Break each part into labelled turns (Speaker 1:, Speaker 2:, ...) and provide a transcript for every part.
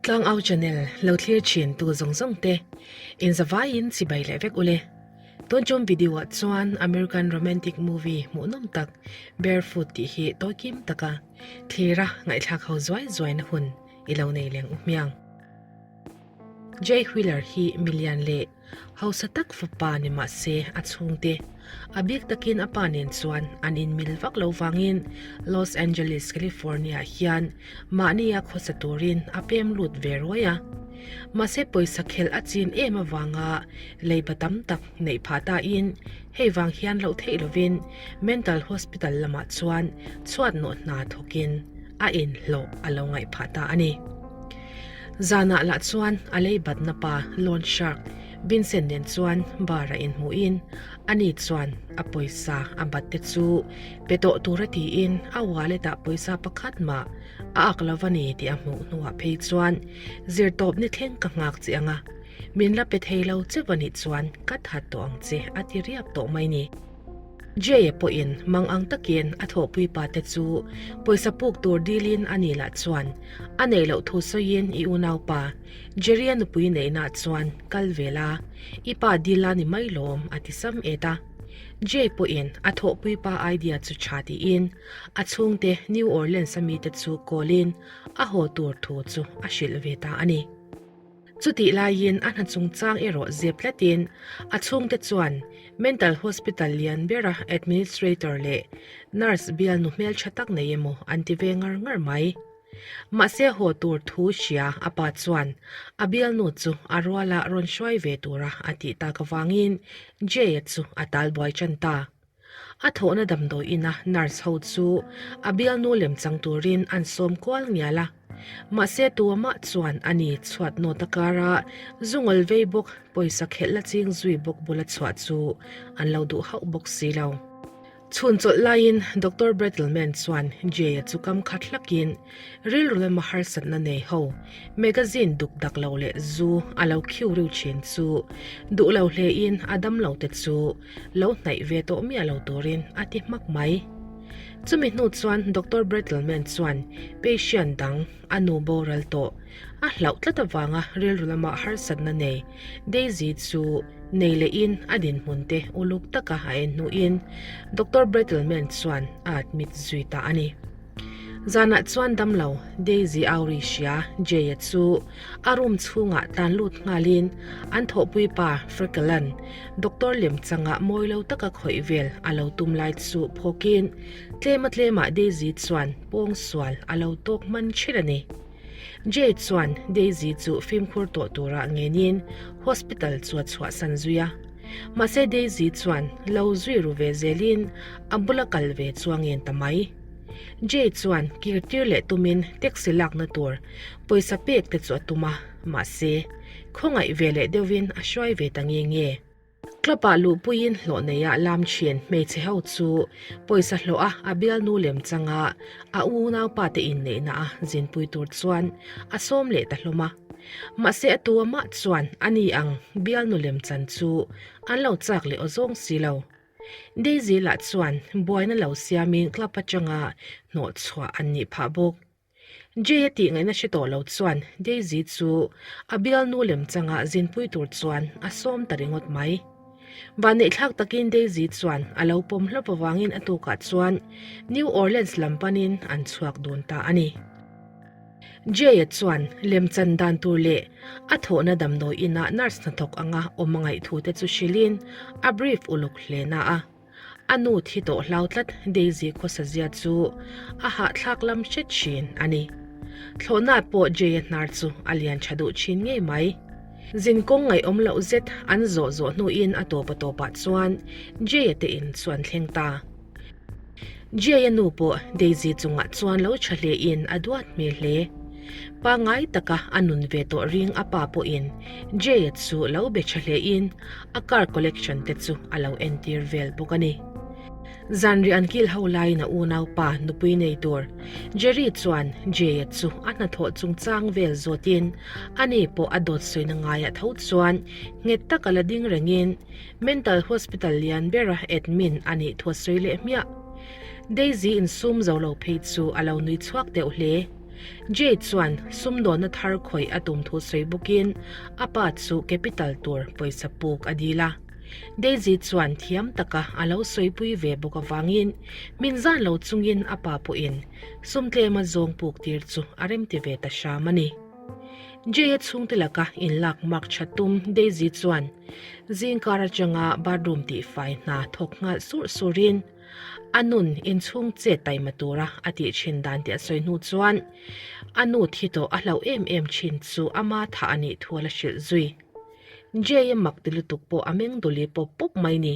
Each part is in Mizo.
Speaker 1: Tlangau channel lo thlir thin tu zawng zawng te in zavaiin chibai leh vek ule. Tun tum video ah chuan American romantic movie hmuhnawm tak Barefoot tih hi tawi kim taka thlira ngaihthlak ho zuai zuai na hun i lo nei leng u hmiang. Jay Wheeler hi milian leh Hausa tak fapa ni mah se a chhungte, a bik takin a pa nen chuan an inmil vak lo vangin Los Angeles, California hian mahnia khawsa turin a pem lut ve ruai a. Mahse pawisa khelh a chin em avanga leiba tam tak neih phah tain hei vang hian loh theih lovin mental hospital lamah chuan chhuat nawh hna thawkin a inhlawh a lo ngaih phah ta a ni. Zanah lah chuan a lei batna pa loan shark Vincent nen chuan bar a inhmuhin ani chuan a pawisa a bat te chu pe tawh tura tiin a wallet ah pawisa pakhat mah a ak lo a ni tih a hmuh hnuah phei chuan zirtawp ni thleng ka nghak che ang a, min la pe thei lo cheuh a nih chuan ka that tawh ang che a ti riap tawh mai ni. Jay-a pawhin mang ang takin a thawhpui pa te chu pawisa puk tur dilin a ni lah chuan a neih loh thu sawiin i unaupa Jerry-a nupui neihna chuan kal ve la, i pa dil a ni mai lawm a ti sam et a. Jay pawhin a thawhpui pa idea chu tha tiin a chhungte New Orleans-a mite chu call-in a haw tur thu chu a hrilh ve ta a ni. Chutih laiin a hna chungchang erawh zep tlatin a chhungte chuan Mental Hospital lian bera administrator leh nurse bialnu hmeltha tak nei emaw an ti ve ngar ngar mai. Mahse haw tur thu hria a pa chuan a bialnu chu a ruala rawn hruai ve tura a tih tak avangin Jay-a chu a talbuai tan ta. A thawhna damdawi ina nurse ho chu a bialnu lem chang turin an sawm kual ngial a. Mahse tuamah chuan a ni chhuat nawt a kara zungawl vei bawk pawisa khelh la ching zui bawk bula chhuah chu an lo duh hauh bawk si lo. Chhun chawlh laiin Doctor Brattleman chuan Jay-a chu kam khat hlakin rilru lama harsatna nei ho Magazine duk dak lo leh zu a lo khiu riu thin chu duh lo hlein a damlo te chu lo hnaih ve tawh miah lo turin a ti hmak mai. Chumi hnu chuan Doctor Brattleman chuan patient dang a nu boral tawh a hlauh tlat avanga rilru lama harsatna nei Daisy chu nei lehin a dinhmun te uluk taka a en hnuin Doctor Brattleman chuan a admit zui ta a ni. Zanah chuan damlo Daisy Auri hria Jay-a chu a room chhungah tlan lut nghalin an thawhpui pa Freckle-a'n doctor lemchanga mawi lo taka khawih vel a lo tum lai chu phawkin tlema tlemah Daisy chuan pawngsual a lo tawk hman thin a ni. Jay chuan Daisy chu fimkhur tawh tura ngenin hospital chu a chhuahsan zui a. Mahse Daisy chuan lo zui ru ve zelin a bula kal ve chu a ngen ta mai. Jay chuan kirtir leh tumin taxi lakna tur pawisa pek te chu a tum a, mahse, khawngaih ve leh deuhin a hruai ve ta nge nge. Club-ah luhpuiin hlawh neia lam thin hmeichhe ho chu pawisa hlawh a a bialnu lem changa a unaupa te inneihna a zinpui tur chuan a sawm leh ta hlawm a. Mahse a tu amah chuan ani ang bialnu lem chan chu an lo chak leh awzawng si lo. Daisy lah chuan buaina lo siamin club atanga hnawh chhuah an nih phah bawk. Jay a tih ngaihna hre tawh lo chuan Daisy chu a bialnu lemchanga zinpui tur chuan a sawm ta ringawt mai. Vanneihthlak takin Daisy chuan a lo pawm hlawp avangin a tukah chuan New Orleans lam panin an chhuak dun ta a ni. Jay-a chuan lemchan dan tur leh a thawhna damdawi inah nurse hnathawk anga awm a ngaih thu te chu hrilhin a brief uluk hle na a. A nu thi tawh hlau tlat Daisy khawsazia chu a hahthlak lam hret thin a ni. Thlawhna pawh Jay-a hnar chu a lian tha duh thin ngei mai. Zinkawng ngaihawm loh zet an zawh zawh hnuin a tawp a tawpah chuan Jay-a te in chu an thleng ta. Jay-a nu pawh Daisy chungah chuan lo tha hlein a duat hmel hle. Pangngai taka a nun ve tawh ring a pa pawhin Jay-a chu lo be tha hlein a car collection te chu a lo entir vel bawk a ni. Zanriah an kil ho laiin a unaupa nupui nei tur Jerry chuan Jay-a chu a hnathawh chungchang vel zawtin ani pawh a dawt sawina ngaiah tho chuan nghet taka la ding rengin Mental Hospital lian bera admin a nih thu a sawi leh hmiah. Daisy insum zo lo phei chu a lo nui chhuak deuh hle. Jay chuan sumdawnna thar khawih a tum thu sawi bawkin a pa chu capital tur pawisa puk a dil a. Daisy chuan thiam taka a lo sawipui ve bawk avangin min zan lo chungin a pa pawhin sum tlema zawng puk tir chu a remti ve ta hram a ni. Jay-a chhungte laka inlak mak tha tum Daisy chuan zingkar atanga bathroom tihfai hna thawk nghal surh surhin a nun inchhung chet taima tura a tih thin dan tih a sawi hnu chuan a nu thi tawh a hlauh em em thin chu ama thah a nih thu a la hrilh zui. Jay-a mak ti lutuk pawh a meng duli pawp pawp mai ni.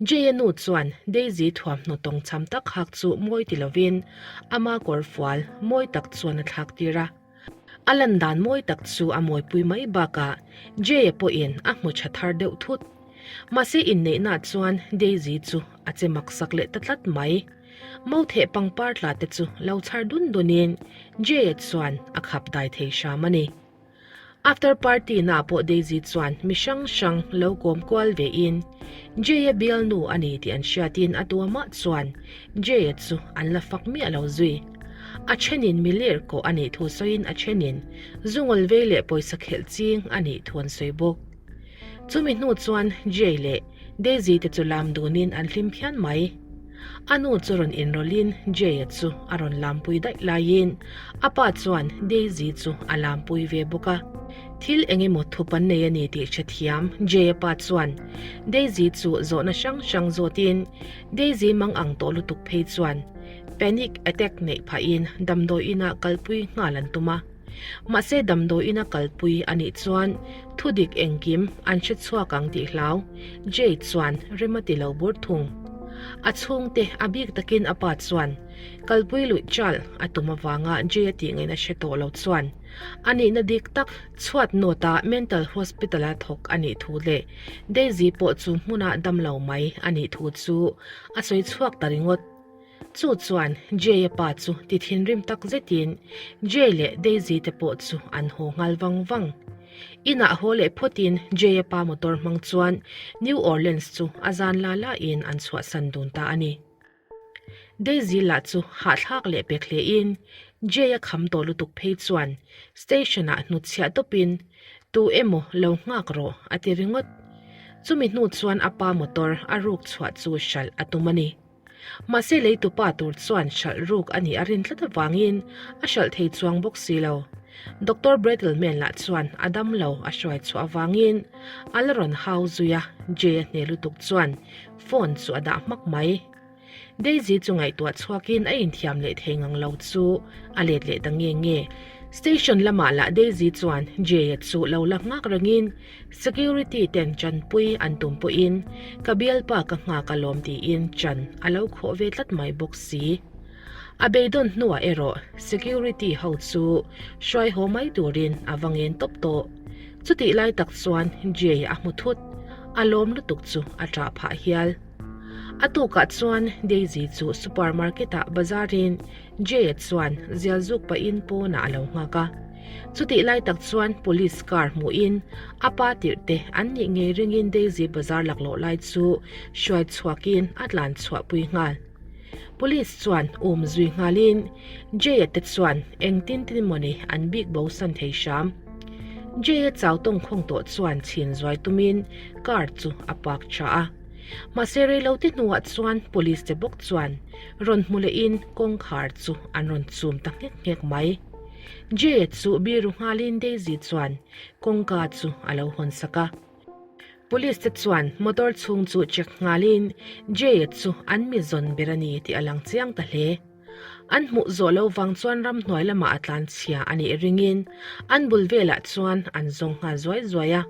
Speaker 1: Jay-a nu chuan Daisy thuamhnaw tawngchham tak hak chu mawi ti lovin ama kawr fual mawi tak chuan a thlak tir a. A lan dan mawi tak chu a mawipui mai bakah Jay-a pawhin a hmu tha thar deuh thut. Mahse inneihnaah chuan Daisy chu a che maksak leh ta tlat mai. Mautheh pangpar tla te chu lo chhar dun dunin Jay-a chuan a khap dai thei hram a ni. After party na pawh Daisy chuan mi hrang hrang lo kawm kual ve in Jay-a bialnu a ni tih an hriat in a tuamah chuan Jay-a chu an la fak miah lo zui. A then in mi ler kawh a nih thu sawi in a then in zungawl vei leh pawisa khelh ching a nih thu an sawi bawk. Chumi hnu chuan Jay leh Daisy te chu lam dun in an hlim phian mai. A nu chu rawn inrawlh in Jay-a chu a rawn lampui daih laiin a pa chuan Daisy chu a lampui ve bawk a. Thil eng emaw thup an nei a ni tih hrethiam Jay-a pa chuan Daisy chu zawhna hrang hrang zawtin Daisy mang ang tawh lutuk phei chuan panic attack neih phahin damdawi inah kalpui nghal an tum a. Mahse damdawiin a kalpui a nih chuan thudik engkim an hre chhuak ang tih hlau Jay chuan rem a ti lo bur thung. A chhungte a bik takin a pa chuan kalpui luih chalh a tum avanga Jay a tih ngaihna hre tawh lo chuan a nihna dik tak chhuat nawta mental hospital a thawk a nih thu leh Daisy pawh chu hmuna damlo mai a nih thu chu a sawi chhuak ta ringawt. Chu chuan Jay-a pa chu ti thinrim tak zetin Jay leh Daisy te pawh chu an haw nghal vang vang. Inah haw leh phawtin Jay-a pa motor hmang chuan New Orleans chu a zan la la in an chhuahsan dun ta a ni. Daisy lah chu hahthlak leh pek hlein Jay-a kham tawh lutuk phei chuan station-ah hnutchhiah tawpin Tu emaw lo nghak rawh a ti ringawt. Chumi hnu chuan a pa motor a ruk chhuah chu hralh a tum a ni. Mahse leitupa tur chuan hralh ruk a nih a rin tlat avangin a hralh thei chuang bawk si lo. Doctor Brattleman lah chuan a dam lo a hruai chhuah avangin a la rawn hau zui a, Jay a hne lutuk chuan phone chu a dah hmak mai. Daisy chu ngaihtuah chhuakin a inthiam leh thei ngang lo chu a let leh ta nge nge. Station lamah lah Daisy chuan Jay-a chu lo la nghak rengin Security ten chanpui an tum pawhin ka bialpa ka nghak alawm tiin chan a lo khawh ve tlat mai bawk si. A beidawn hnuah erawh security ho chu hruai haw mai turin a va ngen tawp tawh. Chutih lai tak chuan Jay a hmu thut, a lawm lutuk chu a ṭah phah hial. A tukah chuan Daisy chu supermarket ah bazarin Jay-a chuan zial zuk pahin pawnah a lo nghak a. Chutih lai tak chuan police car hmuhin a pa tirh te an nih ngei ringin Daisy bazar laklawh lai chu hruai chhuakin a tlan chhuahpui nghal. Police chuan um zui nghalin Jay-a te chuan engtin tin mawni an bik bo san thei hram. Jay-a chau tawngkhawng tawh chuan chhin zuai tumin car chu a park tha a. Mahse reilote hnuah chuan police te bawk chuan rawn hmu lehin kawngkhar chu an rawn chum ta nghek nghek mai. Jay-a chu biru nghalin Daisy chuan kawngka chu a lo hawn sak a. Police te chuan motor chhung chu check nghalin Jay-a chu an mi zawn ber a ni tih a lang chiang ta hle. An hmuh zawh lo vang chuan ramhnuai lamah a tlan chhia a nih ringin an bul velah chuan an zawng nghal zuai zuai a.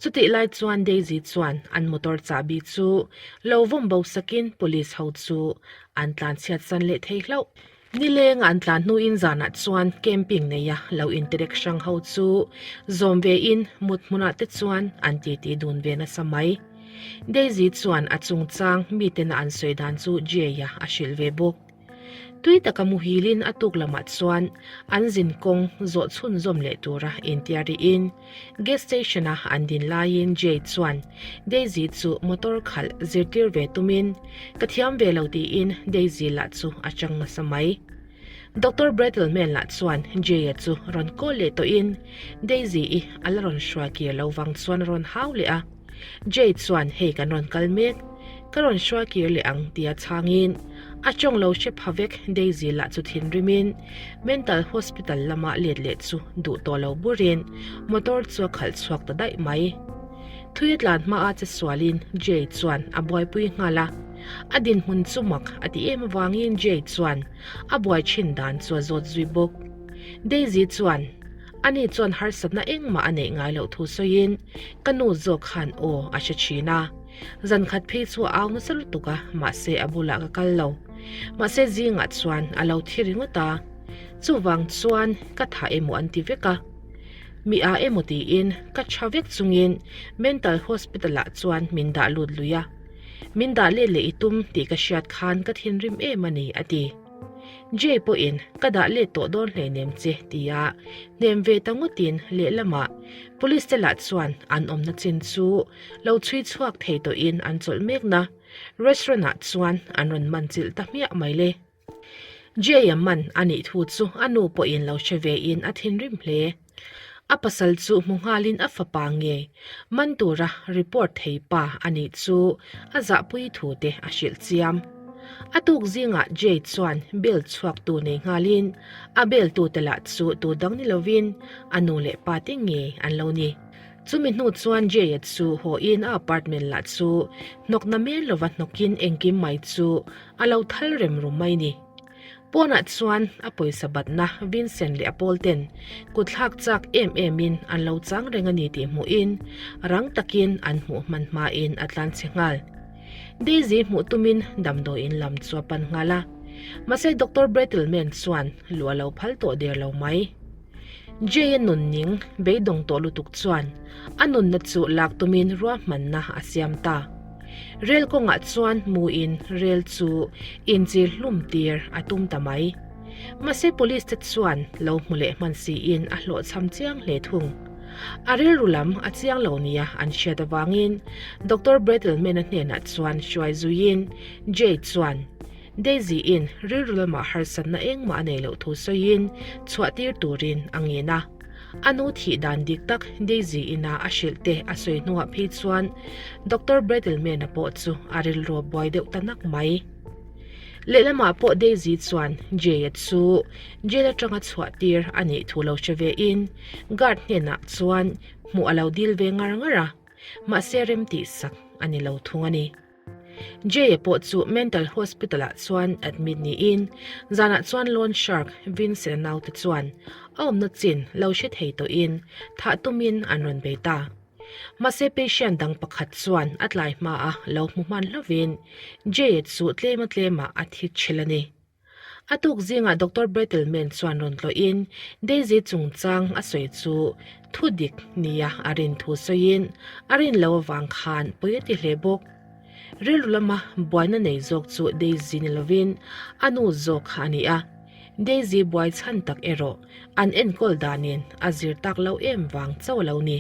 Speaker 1: Chutih lai chuan Daisy chuan an motor chahbi chu lo vawm bo sakin police ho chu an tlan chhiat san leh thei hlauh. Nileng an tlan hnuin zanah chuan camping neia lo interek hrang ho chu zawm vein mut hmunah te chuan an titi dun ve nasa mai. Daisy chuan a chungchang mitena an sawi dan chu Jay-a a hrilh ve bawk. Tui taka muhilin a tuk lamah chuan an zin kawng zawh chhunzawm leh tura intia rihin gas station-a an din laiin Jay chuan Daisy chu motor khalh zirtir ve tumin ka thiam ve lo tiin Daisy lah chu a chang nasa mai. Doctor Brattleman lah chuan Jay-a chu rawn call leh tawhin Daisy-i a la rawn hruai kir lo vang chuan a rawn hau leh a. Jay chuan hei kan rawn kal mek, ka rawn hruai kir leh ang tia chhangin a tawng lo hre pha vek Daisy lah chu thinrimin mental hospital lama let leh chu duh tawh lo burin motor chu a khalh chhuak ta daih mai. Thui a tlan hmaa che sualin Jay chuan a buaipui nghal a, a dinhmun chu mak a ti em avangin Jay chuan a buai thin dan chu a zawt zui bawk. Daisy chuan ani chuan harsatna engmah a neih ngai loh thu sawiin ka nu zawk khan aw a hre thin a, zan khat phei chu a au nasa lutuk a mahse a bulah ka kal lo. Mahse zingah chuan a lo thi ringawt a, chuvang chuan ka thah emaw an ti vek a. Mi a emaw tiin ka tha vek chungin mental hospital ah chuan min dah lut lui a, min dah let leh i tum tih ka hriat khan ka thinrim em a ni a ti. Jay pawhin ka dah let tawh dawn hleinem che tia hnem ve ta ngawtin lehlamah police te lah chuan an awmna chin chu lo chhui chhuak thei tawhin an chawlh mekna restaurant ah chuan an rawn man chilh ta hmiah mai le. Jay-a man a nih thu chu a nu pawhin lo hre vein a thinrim hle. A pasal chu hmu nghalin a fapa nge man tura report thei pa a nih chu a zahpui thu te a hrilh chiam. A tuk zingah Jay chuan bail chhuaktu nei nghalin a bail tute lah chu tu dang ni lovin a nu leh pa te ngei an lo ni. Chumi hnu chuan Jay-a chu haw in a apartment lah chu hnawk na mel lova hnawkin engkim mai chu A lo thal rem rum mai ni. Pawnah chuan a pawisa batna Vincent leh a pawl ten kut thlak chak em em in an lo chang reng a ni tih hmuh in rang takin an hmuh hman hma in a tlan chhe nghal. Daisy hmuh tumin damdawiin lam chu a pan nghal a. Mahse Doctor Brattleman chuan luh a lo phal tawh der lo mai. Jay-a nun ning beidawng tawh lutuk chuan a nunna chu lak tumin ruahmanna a siam ta. Rel kawngah chuan hmuin rel chu inchir hlum tir a tum ta mai. Mahse police te chuan lo hmu leh hman siin a hlawhchham chiang hle thung. A rilru lam a chiang lo nia an hriat avangin Doctor Brattleman-a hnenah chuan hruai zuiin Jay chuan Daisy-in rilru lamah harsatna engmah a nei loh thu sawiin chhuah tir turin a ngen a. A nu thih dan dik tak Daisy-ina a hrilh te a sawi hnuah phei chuan Doctor Brattleman-a pawh chu a rilru a buai deuh ta nak mai. Lehlamah pawh Daisy chuan Jay-a chu jail atanga chhuah tir a nih thu lo hre vein guard hnenah chuan hmuh a lo dil ve ngar ngar a, mahse remtihsak a ni lo thung a ni. Jay-a pawh chu mental hospital ah chuan admit niin zanah chuan loan shark Vincent-a naute chuan a awmna chin lo hre thei tawhin thah tumin an rawn bei ta. Mahse patient dang pakhat chuan a tlai hmaa lo hmu hman hlovin Jay-a chu tlema tlemah a thi chhel a ni. A tuk zingah Doctor Brattleman chuan rawn tlawhin Daisy chungchang a sawi chu thu dik nia a rin thu sawiin a rin lo avang khan pawi a ti hle bawk. Rilru lama buaina nei zawk chu Daisy ni lovin a nu zawk kha a ni a, Daisy buai chhan tak erawh an enkawl danin a zir tak lo em vang chauh a lo ni.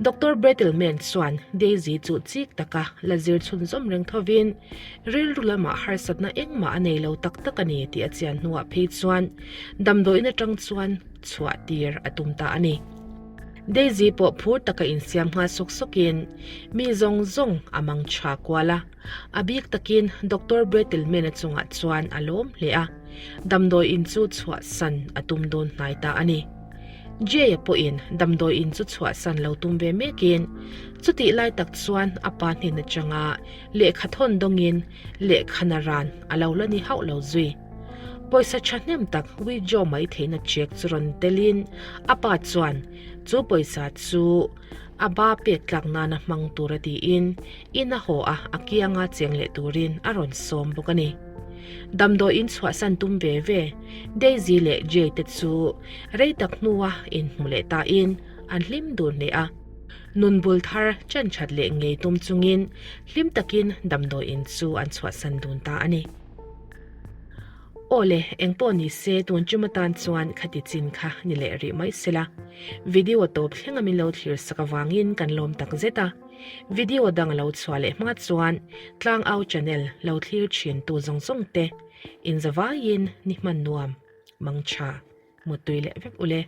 Speaker 1: Doctor Brattleman chuan Daisy chu chik taka la zir chhunzawm reng thovin rilru lamah harsatna engmah a nei lo tak tak a ni tih a chian hnuah phei chuan damdawiin atang chuan chhuah tir a tum ta a ni. Daisy pawh phur taka insiam nghal sawk sawkin mi zawng zawng a mang tha kual a, a bik takin Doctor Brattleman-a chungah chuan a lawm hle a, damdawiin chu chhuahsan a tum dawn hnai ta a ni. Jay-a pawhin damdawi in chu chhuahsan lo tum ve mekin chutih lai tak chuan a pa hnen atanga lehkha thawn dawngin lehkha naran a lo la ni hauh lo zui. Pawisa thahnem tak withdraw mai theihna check chu rawn telin a pa chuan chu pawisa chu a ba pek tlak nana hmang tura tiin in a haw a, a kianga cheng leh turin a rawn sawm bawk a ni. Damdawi in chhuahsan tum ve ve Daisy leh Jay te chu rei tak hnua inhmu leh tain an hlim dun hle a. Nun bul thar chan that leh ngei tum chungin hlim takin damdawi in chu an chhuahsan dun ta a ni. Aw le, engpawh ni se tun tum atan chuan khati chin kha ni leh rih mai sela. Video tawp thlenga min lo thlir sak avangin kan lawm tak zet a. Video dang a lo chhuah leh hma chuan Tlangau channel lo thlir thin tu zawng zawng te inzavaiin ni hman nuam. Mangtha, muttui leh vek ule.